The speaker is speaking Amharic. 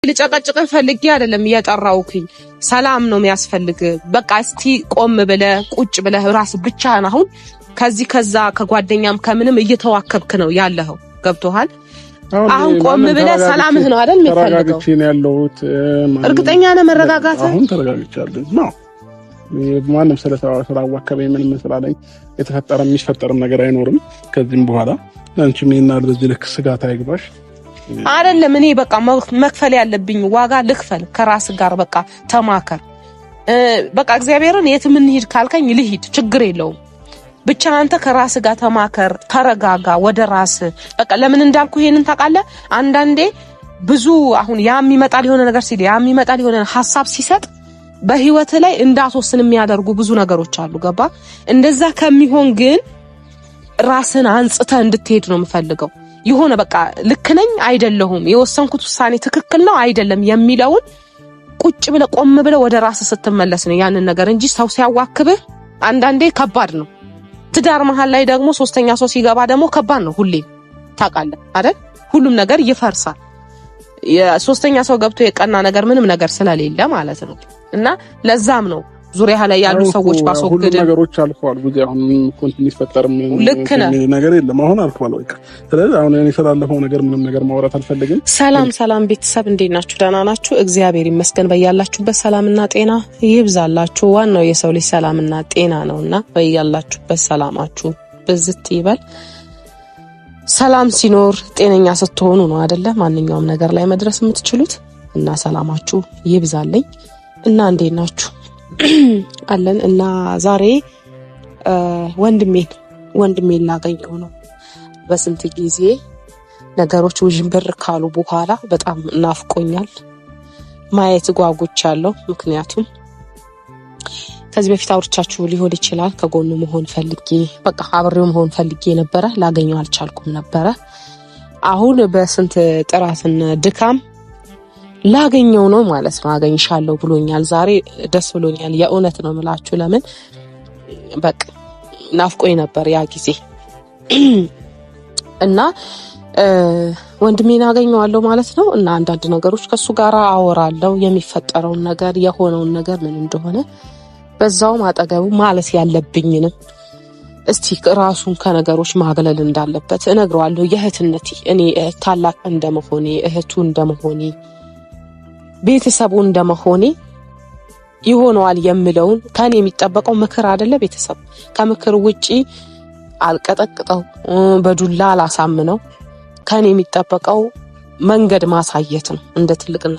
ልጨቀጭቅህ ፈልጌ አይደለም እየጠራሁክኝ። ሰላም ነው የሚያስፈልግ። በቃ እስቲ ቆም ብለህ ቁጭ ብለህ ራስ ብቻህን አሁን ከዚህ ከዛ ከጓደኛም ከምንም እየተዋከብክ ነው ያለኸው። ገብቶሃል? አሁን ቆም ብለህ ሰላምህ ነው አይደል የሚፈልገው? ተረጋግቼ ነው ያለሁት። እርግጠኛ ነህ መረጋጋትህ? አሁን ተረጋግቻለሁ። ነው ማንም ስላዋከበኝ ምንም ስላለኝ የተፈጠረ የሚፈጠርም ነገር አይኖርም ከዚህም በኋላ። አንቺም ይሄን በዚህ ልክ ስጋት አይግባሽ። አይደለም እኔ በቃ መክፈል ያለብኝ ዋጋ ልክፈል። ከራስ ጋር በቃ ተማከር። በቃ እግዚአብሔርን የትም እንሂድ ካልከኝ ልሂድ፣ ችግር የለውም። ብቻ አንተ ከራስ ጋር ተማከር፣ ተረጋጋ፣ ወደ ራስ በቃ። ለምን እንዳልኩ ይሄንን ታውቃለህ? አንዳንዴ ብዙ አሁን ያ የሚመጣል የሆነ ነገር ሲል ያ የሚመጣል የሆነ ሀሳብ ሲሰጥ በህይወት ላይ እንዳትወስን የሚያደርጉ ብዙ ነገሮች አሉ። ገባ? እንደዛ ከሚሆን ግን ራስን አንጽተህ እንድትሄድ ነው የምፈልገው። የሆነ በቃ ልክ ነኝ አይደለሁም፣ የወሰንኩት ውሳኔ ትክክል ነው አይደለም የሚለውን ቁጭ ብለህ ቆም ብለህ ወደ ራስህ ስትመለስ ነው ያንን ነገር እንጂ ሰው ሲያዋክብህ አንዳንዴ ከባድ ነው። ትዳር መሀል ላይ ደግሞ ሶስተኛ ሰው ሲገባ ደግሞ ከባድ ነው። ሁሌም ታውቃለህ አይደል? ሁሉም ነገር ይፈርሳል። የሶስተኛ ሰው ገብቶ የቀና ነገር ምንም ነገር ስለሌለ ማለት ነው። እና ለዛም ነው ዙሪያ ላይ ያሉ ሰዎች ባስወግድ ሁሉም ነገሮች አልፈዋል። ብዙ አሁን continue ይፈጠር ልክ ነህ ነገር የለም። አሁን አልፈዋል በቃ። ስለዚህ አሁን እኔ ስላለፈው ነገር ምንም ነገር ማውራት አልፈልግም። ሰላም ሰላም ቤተሰብ እንዴት ናችሁ? ደህና ናችሁ? እግዚአብሔር ይመስገን። በያላችሁበት ሰላምና ጤና ይብዛላችሁ። ዋናው የሰው ልጅ ሰላምና ጤና ነውና በያላችሁበት ሰላማችሁ ብዝት ይበል። ሰላም ሲኖር ጤነኛ ስትሆኑ ነው አይደለ ማንኛውም ነገር ላይ መድረስ የምትችሉት። እና ሰላማችሁ ይብዛልኝ። እና እንዴት ናችሁ? አለን እና ዛሬ ወንድሜን ላገኘው ነው። በስንት ጊዜ ነገሮች ውዥንብር ካሉ በኋላ በጣም ናፍቆኛል። ማየት ጓጉቻለሁ። ምክንያቱም ከዚህ በፊት አውርቻችሁ ሊሆን ይችላል። ከጎኑ መሆን ፈልጌ በቃ አብሬው መሆን ፈልጌ ነበረ። ላገኘው አልቻልኩም ነበረ። አሁን በስንት ጥራትና ድካም ላገኘው ነው ማለት ነው። አገኝሻለሁ ብሎኛል። ዛሬ ደስ ብሎኛል። የእውነት ነው የምላችሁ። ለምን በቃ ናፍቆኝ ነበር ያ ጊዜ እና ወንድሜን አገኘዋለሁ ማለት ነው። እና አንዳንድ ነገሮች ከሱ ጋር አወራለሁ። የሚፈጠረውን ነገር የሆነውን ነገር ምን እንደሆነ በዛውም አጠገቡ ማለት ያለብኝንም እስቲ ራሱን ከነገሮች ማግለል እንዳለበት እነግረዋለሁ። የእህትነቴ እኔ ታላቅ እንደመሆኔ እህቱ እንደመሆኔ ቤተሰቡ እንደመሆኔ ይሆነዋል የምለውን ከኔ የሚጠበቀው ምክር አይደለ? ቤተሰብ ከምክር ውጪ አልቀጠቅጠው፣ በዱላ አላሳምነው። ከኔ የሚጠበቀው መንገድ ማሳየት ነው እንደ ትልቅነት።